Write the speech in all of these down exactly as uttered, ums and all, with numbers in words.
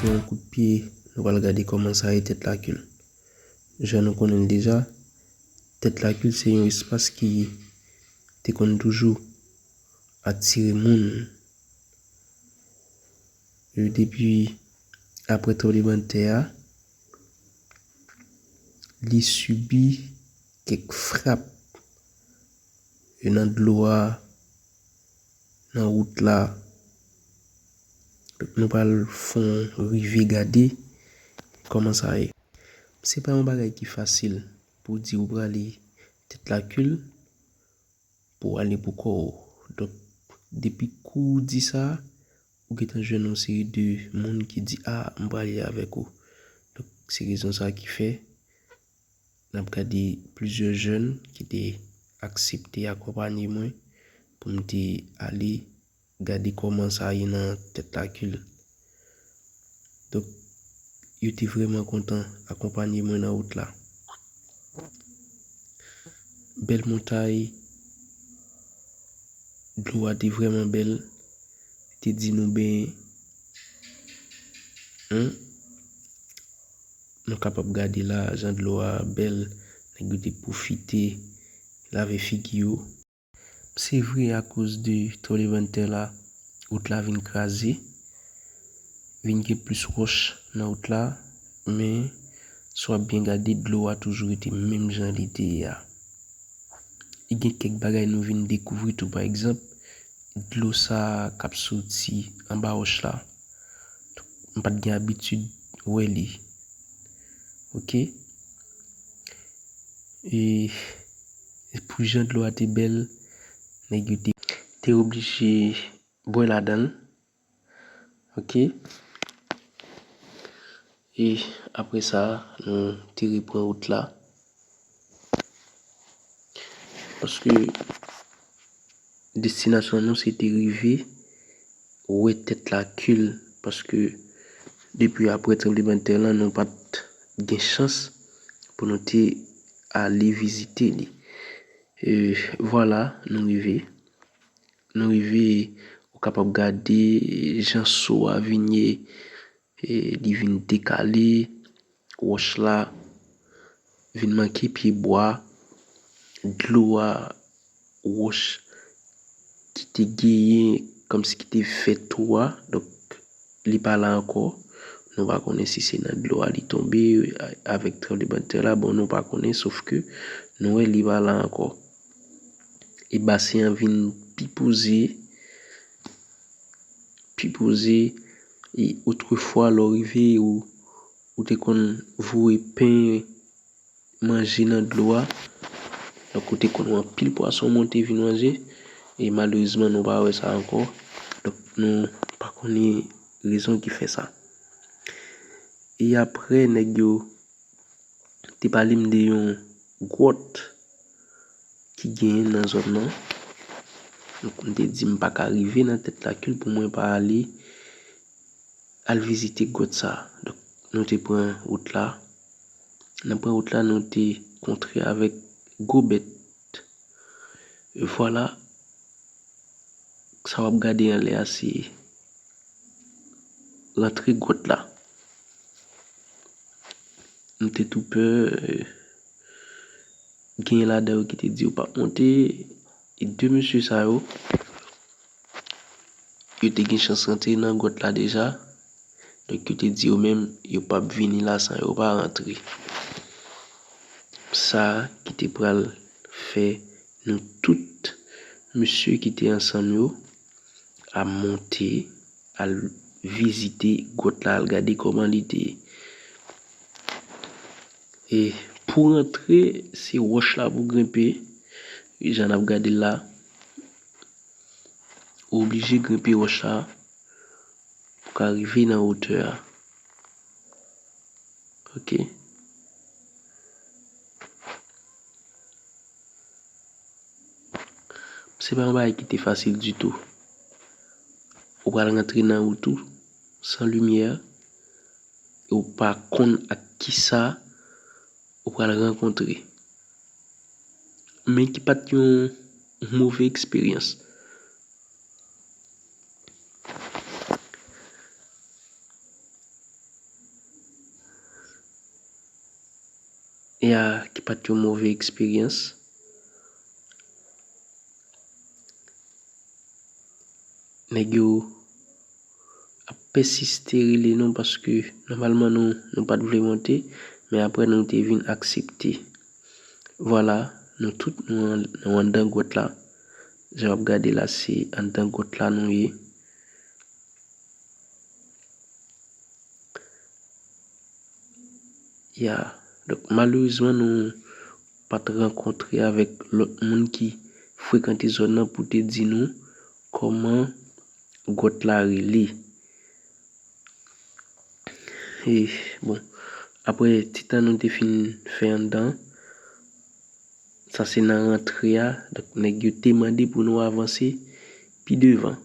Yon kout pye, nou pral gade kòman sa ye Tèt Lakil. Jan nou konnen l deja, Tèt Lakil se yon espas ki te konn toujou atire moun. E depi apre tranblemanntè a, li sibi kèk frap e nan dlo a, nan wout la. Donk, nou pral fè yon rive gade kòman sa ye. Se pa yon bagay ki fasil pou di ou prale Tèt Lakil pou ale pou kò w. Donk, depi kou w di sa, ou gentan jwenn yon seri de moun ki di, "A, m prale avèk ou." Donk, se rezon sa ki fè n ap gade plizyè jèn ki te aksepte akonpanye mwen pou m te ale gade kòman sa ye nan Tèt Lakil. Donk, yo te vrèman kontan akonpanye mwen nan wout la. Bèl montay, dlo a te vrèman bèl. Te di nou benyen. Hum. Nou kapab gade la, jan dlo a bèl. Nèg yo te pwofite lave figi yo. Se vre, akoz de tranblemanntè la, wout la vin kraze, vin gen plis wòch nan wout la, men si w ap byen gade, dlo a toujou rete menm jan li te ye a. E gen kèk bagay nou vin dekouvri tou, pa egzanp, dlo sa a k ap soti anba wòch la, m pa t gen abitid wè li. Oke? E pou jan dlo a te bèl, nèg yo te, te oblije bwè ladan l. Oke? E apre sa, nou te repran wout la. Paske destinasyon nou se te rive wè Tèt Lakil, paske depi apre tranblemanntè lan, nou pa t gen chans pou nou te ale vizite li. E vwala, nou rive. Nou rive, ou kapab gade jan so a vin ye, e li vin dekale, wòch la vin manke pyebwa, dlo a, wòch ki te genyen kòmsi ki te fè twou a, donk li pa la ankò. Nou pa konnen si se nan dlo a li tonbe, a, avèk tranblemanntè la, bon, nou pa konnen, sof ke nou wè li pa la ankò. E basen an vin pi poze, pi poze. E otrefwa, lè w rive, ou, ou te konn voye pen, manje nan dlo a. Donk, ou te konn wè anpil pwason monte vin manje. E malerezman, nou pa wè sa ankò. Donk, nou pa konnen rezon ki fè sa. E apre, nèg yo te pale m de yon gwòt ki genyen nan zòn nan. Donk, m te di m pa ka rive nan Tèt Lakil pou mwen pa ale, al vizite gwòt sa a. Donk, nou te pran wout la. Nan pran wout la, nou te kontre avèk gwo bèt. E vwala, sa w ap gade anlè a, se rantre gwòt la. M te tou pè, e, genyen ladan yo ki te di yo p ap monte. E de mesye sa yo, yo te gen chans rantre nan gwòt la deja. Donk, yo te di yo menm, yo p ap vini la san yo pa rantre. Sa ki te pral fè nou tout mesye ki te ansanm yo a monte, al vizite gwòt la, al gade kòman li te ye. E pou rantre, se wòch la pou grenpe, jan n ap gade l la. Ou oblije grenpe wòch la pou ka rive nan wotè a. Oke. Se pa yon bagay ki te fasil ditou. Ou pral rantre nan wout ou, san limyè, e ou pa konn ak kisa ou pral rankontre. Men ki pa t yon move eksperyans. Ya, ki pa t yon move eksperyans. Nèg yo ap pèsiste rele nou paske nòmalman nou, nou pa t vle monte, men apre nou te vin aksepte. Vwala, nou tout nou an-, nou anndan gwòt la. Jan w ap gade la, se anndan gwòt la nou ye. Ya. Donk, malerezman, nou pa t rankontre avèk lòt moun ki frekante zòn nan pou te di nou kòman gwòt la rele. E, bon, apre ti tan nou te fin fè anndan, sa se nan rantre a, donk, nèg yo te mande pou nou avanse pi devan.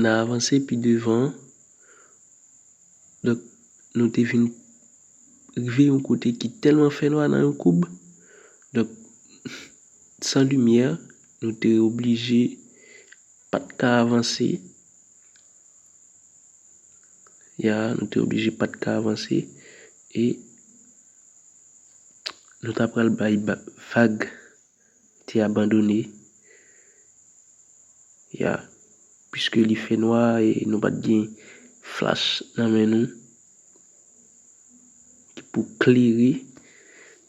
N a avanse pi devan. Donk, nou te vin rive yon kote ki tèlman fè nwa nan yon koub. Donk, san limyè, nou te oblije pa t ka avanse. Ya, nou te oblije pa t ka avanse. E nou ta pral bay ba-, vag te abandone. Ya, piske li fè nwa e nou pa t gen flach nan men nou ki pou klere,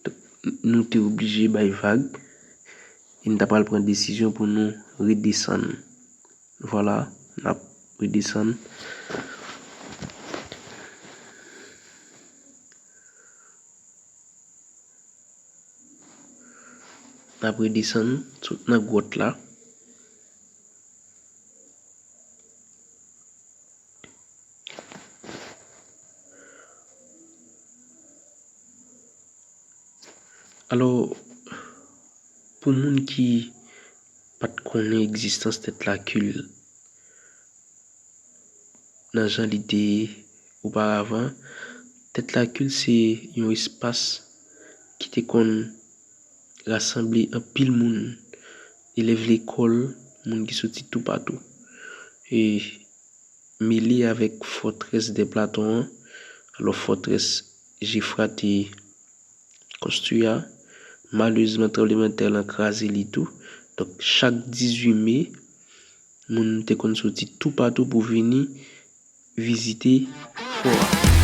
donk, nou te oblije bay vag e n ta pral pran desizyon pou nou redesann. Vwala, n ap redesann. N ap redesann sot nan gwòt la. Alò, pou moun ki pa t konnen egzistans Tèt Lakil, nan jan li te ye oparavan, Tèt Lakil se yon espas ki te konn rasanble anpil moun, elèv lekòl, moun ki soti toupatou. E mele avèk fòtrès dè Platon an, alò fòtrès Jefra te konstwi a, malerezman, tranblemanntè lan kraze li tou. Donk, chak dizuit me, moun te konn soti toupatou pou vini vizite fò a.